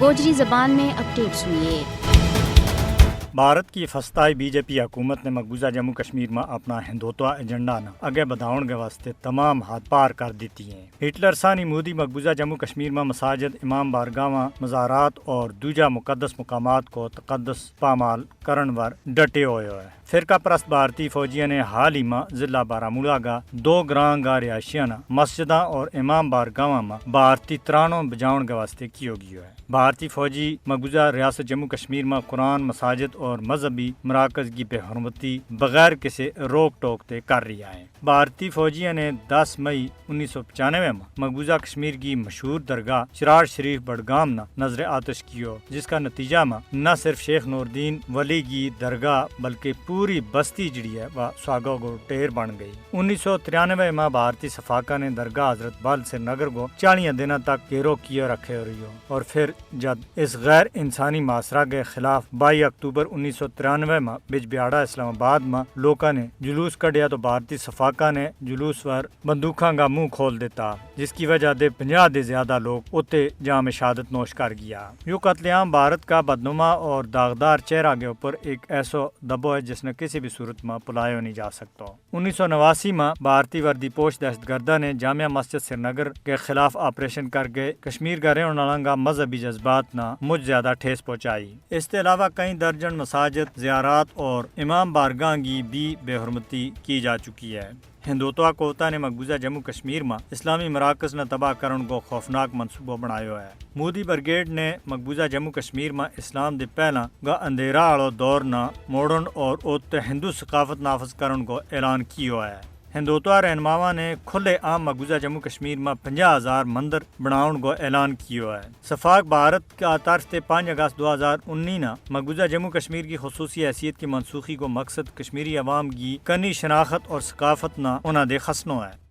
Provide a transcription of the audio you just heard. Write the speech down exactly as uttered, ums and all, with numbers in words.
گوجری زبان میں اپڈیٹ سنیے۔ بھارت کی فستائی بی جے پی حکومت نے مقبوضہ جموں کشمیر ما اپنا ہندوتوا ایجنڈا نا اگے بدھاؤن کے واسطے تمام ہاتھ پار کر دیتی ہیں۔ ہٹلر سانی مودی مقبوضہ جموں کشمیر ما مساجد، امام بارگاہواں، مزارات اور دوجہ مقدس مقامات کو تقدس پامال کرن ور ڈٹے ہوئے ہوئے۔ فرقہ پرست بھارتی فوجیاں نے حال ہی ما ضلع بارامولہ کا دو گراں کا رہائشیاں نا مسجداں اور امام بارگاہواں ما بھارتی ترانوں بجاؤن کے واسطے کیو گیو ہے۔ بھارتی فوجی مقبوضہ ریاست جموں کشمیر ما قرآن، مساجد اور مذہبی مراکز کی بے حرمتی بغیر کسے روک ٹوک تے کر رہی آئیں۔ بھارتی فوجیاں نے دس مئی انیس سو پچانوے ما مقبوضہ کشمیر کی مشہور درگاہ چرار شریف بڑگام نا نظر آتش کیو، جس کا نتیجہ ما نہ صرف شیخ نوردین ولی کی درگاہ بلکہ پوری بستی جڑی ہے وہ ساگو کو ٹیر بن گئی۔ انیس سو ترانوے ما بھارتی صفاقہ نے درگاہ حضرت بل سرینگر کو چالیاں دنوں تک گھیرو کیو رکھے ہو رہی ہو، اور پھر جد اس غیر انسانی ماسرا کے خلاف بائی اکتوبر انیس سو ترانوے ما بج بیاڑا اسلام آباد ما لوکاں نے جلوس کڈیا تو بھارتی صفاقہ نے جلوس ور بندوقاں کا منہ کھول دیتا، جس کی وجہ دے پنجاہ دے زیادہ لوگ اتے جام شہادت نوش کر گیا۔ یوہ قتل عام بھارت کا بدنما اور داغدار چہرہ کے اپر ایک ایسو دبو ہے جس نے کسی بھی صورت ما پلایو نہیں جا سکتو۔ انیس سو نواسی ما بھارتی وردی پوش دہشت گرداں نے جامعہ مسجد سرینگر کے خلاف آپریشن کر کے کشمیر کا رہن والاں کا مذہبی جذبات نا مچ زیادہ ٹھیس پہنچائی۔ اس تے علاوہ کئی درجن مساجد، زیارات اور امام بارگاہاں کی بھی بے حرمتی کی جا چکی ہے۔ ہندوتوا قوتاں نے مقبوضہ جموں کشمیر ما اسلامی مراکز نا تباہ کرن کو خوفناک منصوبو بنایو ہے۔ مودی برگیڈ نے مقبوضہ جموں کشمیر ما اسلام دے پہلاں کا اندھیرا آڑو دور نا موڑن اور ات ہندو ثقافت نافذ کرن کو اعلان کیو ہے۔ ہندوتوا رہنماواں نے کھلے عام مقبوضہ جموں کشمیر ما پنجاہ ہزار مندر بناؤن کو اعلان کیو ہے۔ صفاق بھارت کا طرف تے پانچ اگست دو ہزار انی نا مقبوضہ جموں کشمیر کی خصوصی حیثیت کی منسوخی کو مقصد کشمیری عوام کی کنی شناخت اور ثقافت نا انہاں دے خسنو ہے۔